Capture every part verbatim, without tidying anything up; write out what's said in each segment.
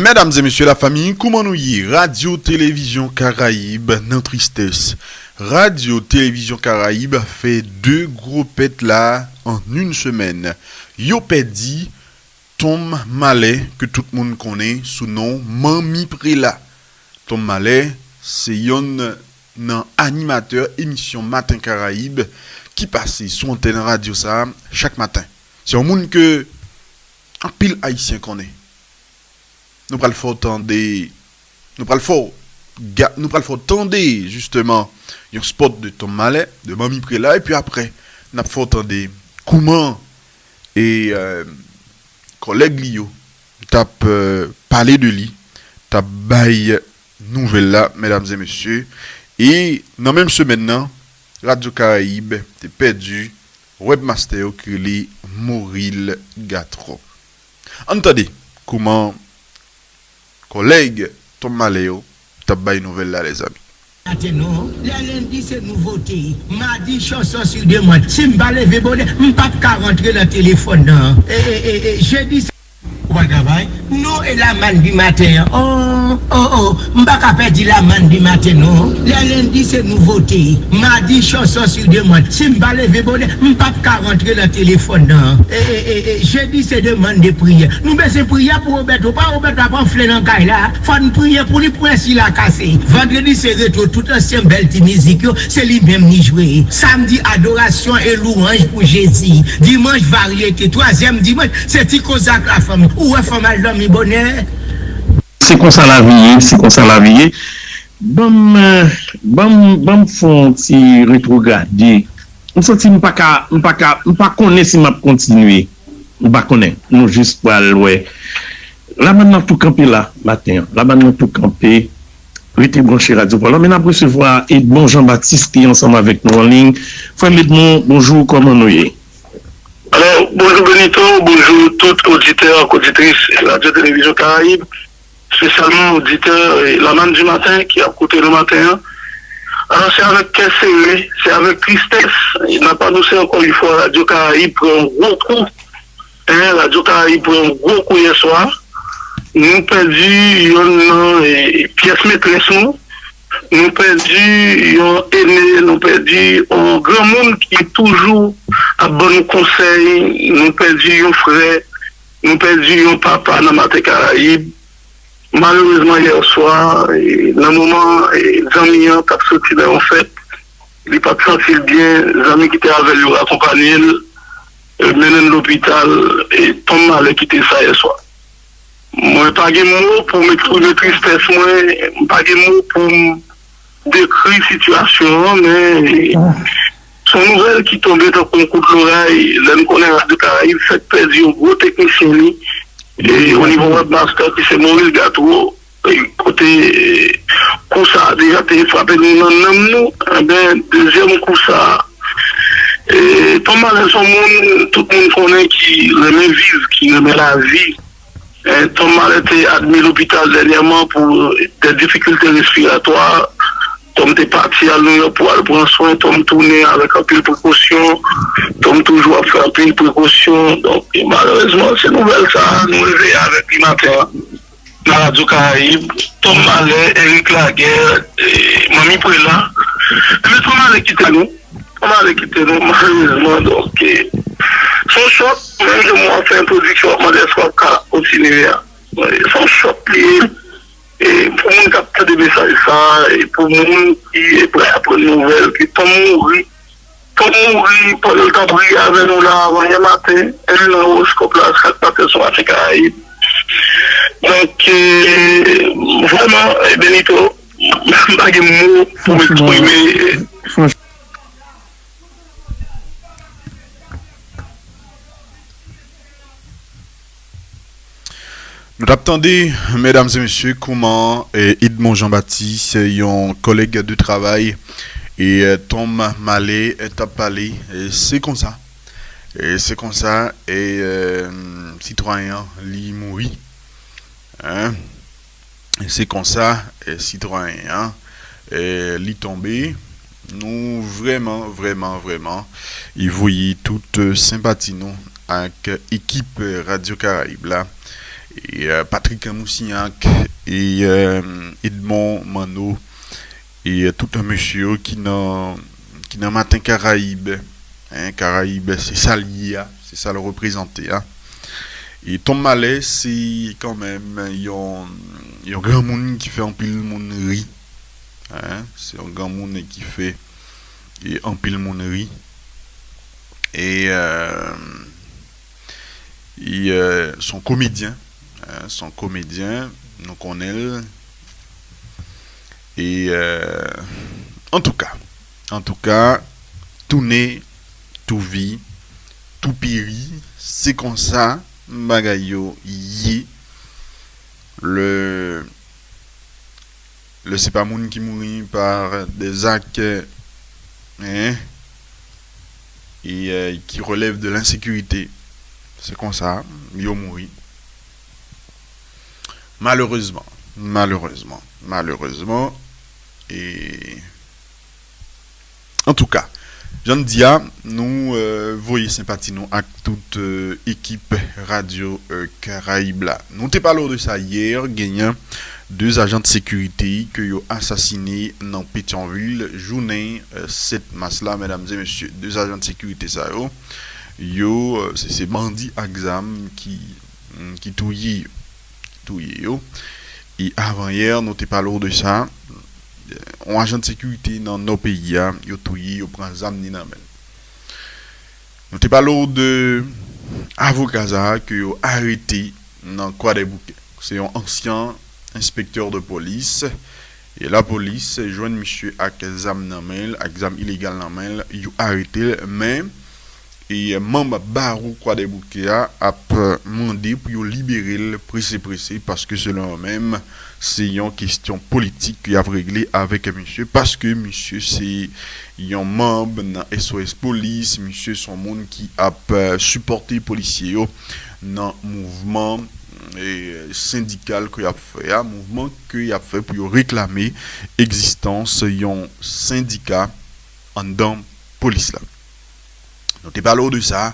Medam e mesye, lafanmi, kouman nou ye? Radyo Televizyon Karayib nan tristès. Radyo Televizyon Karayib fè de gwo pèt la an youn semèn. Yo pèdi Tom Malè, ke tout moun konnen sou non Manmi Prela. Tom Malè se yonn nan animatè emisyon Maten Karayib ki pase sou antèn radyo sa a chak maten. Se yon moun ke anpil Ayisyen konnen. Nou pral fè w tande, nou pral fè w ga-, nou pral fè w tande, jisteman, yon spot de Tom Malè, de Manmi Prela, epi apre, n ap fè w tande kouman e, euh, kòlèg li yo t ap, euh, pale de li, t ap bay nouvèl la, medam e mesye. E nan menm semèn nan, Radyo Karayib te pèdi webmaster yo ki rele Moril Gatro. Ann tande kouman kòlèg Tom Malè yo t ap bay nouvèl la, lèzanmi. Maten non, lè lendi se nouvote, madi chanson sou demann. Si m pa leve bonè, m p ap ka rantre nan telefòn nan. E, e, e, e, jedi se Ou pa travay? Non, e lamann di maten an. Oh, oh, oh, m pa ka pèdi lamann di maten non. Lè lendi se nouvote, madi chanson sou demann. Si m pa leve bonè, m p ap ka rantre nan telefòn nan. E, e, e, e, jedi se demann de priyè. Nou bezwen priyè pou Roberto, pa Roberto ap anfle nan kay la. Fò n priye pou li, pou ensi la kase. Vandredi se retwo tout ansyen bèl ti mizik yo, se li menm li jwe. Samdi adorasyon e lwanj pou Jezi. Dimanch varyete. Twazyèm dimanch se ti koze ak lafanmi. Ou wè fanm al dòmi bonè. Se konsa lavi ye, se konsa lavi ye. Ban m, euh, ban m, ban m fè yon ti retwograde. M santi m pa ka, m pa ka, m pa konnen si m ap kontinye. M pa konnen. Nou jis pral wè. Lamann nan tou kanpe la, maten an. Lamann nan tou kanpe. Rete branche Radyo Pòlò. Men n ap resevwa Edmond Jean Baptiste ki ansanm avèk nou an liy. Frè m Edmond, bonjou, kòman nou ye? Alò, bonjou Benito, bonjou tout oditè ak oditris Radyo Televizyon Karayib, espesyalman oditè, eh, Lamann di maten ki ap koute nou maten an. Alò, se avèk kè sere, se avèk tristès, n ap anonse ankò yon fwa Radyo Karayib pran yon gwo kou. Radyo Karayib pran yon gwo kou yè swa. Nou pèdi yonn nan, eh, pyès metrès nou. Nou pèdi yon ene, nou pèdi yon granmoun ki toujou ap ban nou konsèy. Nou pèdi yon frè, nou pèdi yon papa nan Maten Karayib. Malerezman, yè swa, eh, nan moman, eh, zanmi an t ap soti nan yon fèt, li pa t santi l byen, zanmi ki te avè l yo akonpanye l, eh, mennen l lopital, e Tom Malè kite sa yè swa. Mwen pa gen mo pou m eksprime tristès mwen, m pa gen mo pou m dekri sitiyasyon an, men se yon nouvèl ki tonbe tankou yon kout loray. Lè n konnen Radyo Karayib fèk pèdi yon gwo teknisyen li, e o nivo webmaster ki se Maurice Gautreau, e kote, e, kou sa a deja te frape nou nan nanm nou, enben, dezyèm kou sa a, e, Tom Malè se yon moun, tout moun konnen ki renmen viv, ki renmen lavi. E, Tom Malè te admi lopital dènyèman pou de difikilte respiratwa. Tom te pati al Nouyòk pou al pran swen. Tom tounen avèk anpil prekosyon. Tom toujou ap fè anpil prekosyon. Donk, e, malerezman, se nouvèl sa a nou reveye avèk li maten an nan Radyo Karayib. Tom Malè, Eric Laguerre, e, Manmi Prela. Enben, Tom Malè kite nou. Tom Malè kite nou, malerezman. Donk, e, se yon chòk. Menm jan mwen ap fè entwodiksyon, w ap mande èske w ap ka kontinye a. Se yon chòk li ye. E pou moun k ap tande mesaj sa a, e pou moun ki pral aprann nouvèl ke Tom mouri, Tom mouri pandan l t ap ri avè nou la avan yè maten, en nan owoskòp la, sa k pase sou Maten Karayib. Donk, e, vrèman, e, Benito, m pa gen mo pou m eksprime. Franchman, Nou t ap tande, medam e mesye, kouman, eh, Edmond Jean Baptiste, yon kòlèg de travay, e, eh, Tom Malè, eh, t ap pale. Eh, se konsa. Eh, se konsa, eh, eh, sitwayen an, li mouri. Hein? Se konsa, eh, sitwayen an, eh, li tonbe. Nou vrèman, vrèman, vrèman, e voye tout, eh, senpati nou ak ekip, eh, Radyo Karayib la. e, euh, Patrick Moussignac, e, euh, Edmond Manno, e, euh, tout mesye yo ki nan, ki nan Maten Karayib, hein, Karayib, se sa l ye a, se sa l reprezante a. E Tom Malè, se kanmenm yon, yon granmoun ki fè anpil moun ri, hein, se yon granmoun ki fè, e, anpil moun ri. E, euh, e, euh, se yon komedyen, hein, se yon komedyen, nou konnen l. E, euh, antouka, antouka, tou ne, tou vi, tou peri, se konsa bagay yo ye. Le, le se pa moun ki mouri par des actes, hein, e, euh, qui relèvent de l'insécurité. Se konsa yo mouri. Malerezman, malerezman, malerezman. E antouka, jan n di a, nou, euh, voye senpati nou ak tout, euh, ekip Radyo, euh, Karayib la. Nou te pale w de sa yè, genyen de ajan de sekirite ke yo asasine nan Petyonvil jounen, euh, sèt mas la, medam e mesye. De ajan de sekirite sa yo, yo, euh, se, se bandi ak zam ki, ki touye yo, ki touye yo. E avan yè, nou te pale w de sa. Yon ajan de sekirite nan nò peyi a, yo touye, yo pran zam ni nan men l. Nou te pale w de avoka sa a ke yo arete nan Kwadèboukè. Se yon ansyen enspektè de polis. E lapolis jwenn misye ak zam nan men l, ak zam ilegal nan men l, yo arete l, men e manm bawo Kwadèboukè a ap mande pou yo libere l prese prese, paske selon yo menm, se yon kesyon politik ke y ap regle avèk misye, paske misye se yon manm nan S O S Polis, misye se yon moun ki ap, euh, sipòte polisye yo nan mouvman, e, sendikal ke y ap fè a, mouvman ke y ap fè pou yo reklame egzistans yon sendika anndan polis la. Nou te pale w de sa,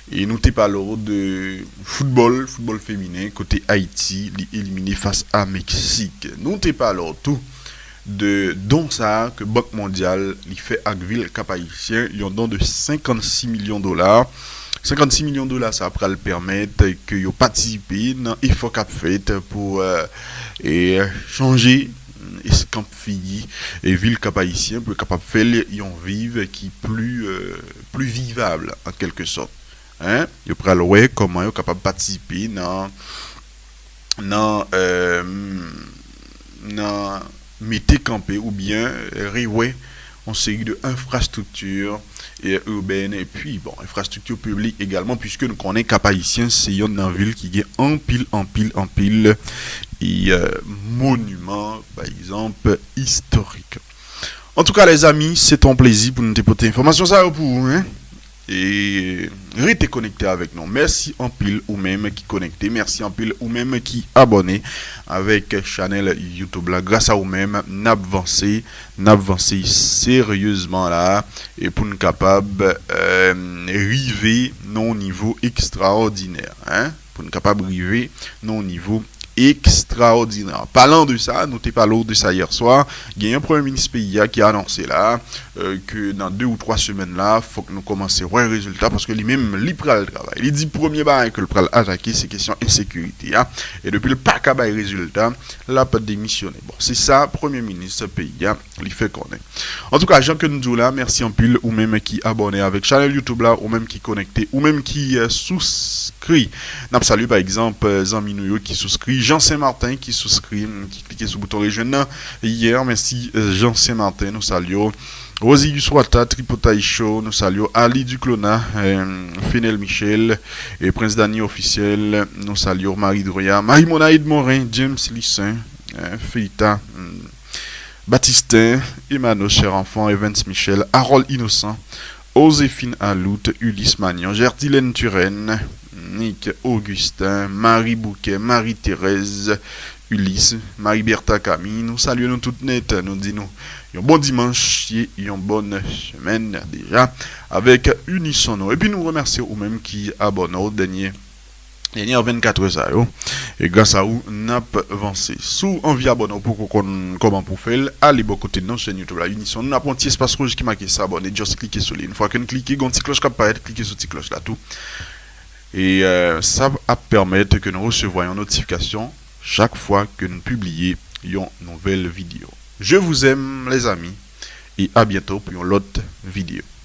e nou te pale w de foutbòl, foutbòl feminen, kote Ayiti, li elimine fas a Meksik. Nou te pale w tou de don sa a ke Bank Mondyal li fè ak vil Kap Ayisyen, yon don de senkannsis milyon dola. Senkannsis milyon dola sa pral pèmèt ke yo patisipe nan efò k ap fèt pou, euh, e, chanje eskanp figi e vil Kap Ayisyen, pou yo kapab fè l yon viv ki pli, euh, pli vivab, an kèlke sòt. Hein? Yo pral wè kòman yo kapab patisipe nan, nan, euh, nan mete kanpe oubyen rewè yon seri de enfrastrikti, e, ibèn, epi, bon, enfrastrikti piblik egalman, piske nou konnen Kap Ayisyen se yonn nan vil ki gen anpil, anpil, anpil, e, euh, moniman, pa egzanp, istorik. Antouka, lèzami, se te yon plezi pou nou te pote enfòmasyon sa yo pou ou, hein? E rete konekte avèk nou. Mèsi anpil ou menm ki konekte. Mèsi anpil ou menm ki abòne avèk chanèl YouTube la. Gras a ou menm, n ap vanse, n ap vanse seryezman la, e pou n kapab, euh, rive nan yon nivo ekstraòdinè, hein? Pou n kapab rive nan yon nivo ekstraòdinè. Palan de sa, nou te pale w de sa yè swa, genyen premye minis peyi a ki anonse la, euh, ke nan de ou twa semèn la, fòk nou kòmanse wè rezilta, paske li menm, li pral travay. Li di premye bagay ke l pral atake, se kesyon ensekirite a. E depi l pa ka bay rezilta, l ap demisyone. Bon, se sa premye minis peyi a li fè konnen. Antouka, jan ke n di w la, mèsi anpil ou menm ki abòne avèk chanèl YouTube la, ou menm ki konekte, ou menm ki, euh, souskri. N ap salye, pa egzanp, euh, zanmi nou yo ki souskri, Jean Saint Martin ki souskri, ki klike sou bouton rejwenn nan yè. Mèsi, euh, Jean Saint Martin, nou salye w. Rosilius Wata, Tripotay Show, nou salye w. Ali Duclona, euh, Fenel Michel, e Prince Dany Officiel, nou salye w. Marie Droya, Marie Monaïde Morin, James Lissaint, euh, Feita, hmm, Batistin, Emmanuel Cherenfant, Evans Michel, Harold Innocent, Joséphine Alout, Ulysse Magnan, Gertilène Turenne, Nick Augustin, Marie Bouquet, Marie Thérèse, Ulysse, Marie Bertha Camille, nou salye nou tout nèt, nou di nou yon bon dimanch, yon bòn semèn deja avèk Unison nou. Epi nou remèsye ou menm ki abòne w dènye Dènye vennkat è sa yo. E gras a ou, n ap vanse. Si w anvi abòne, ou poko konn kòman pou w fè l, ale bò kote nan chèn YouTube la, Unison. Nou ap yon ti espas wouj ki make s'abonner. Just klike sou li. Yon fwa ke n klike, gen yon ti klòch k ap parèt, klike sou ti klòch la tou. E euh, sa ap pèmèt ke nou resevwa yon notifikasyon chak fwa ke n pibliye yon nouvèl videyo. Je vous aime, les amis, et à bientôt pour yon lòt videyo.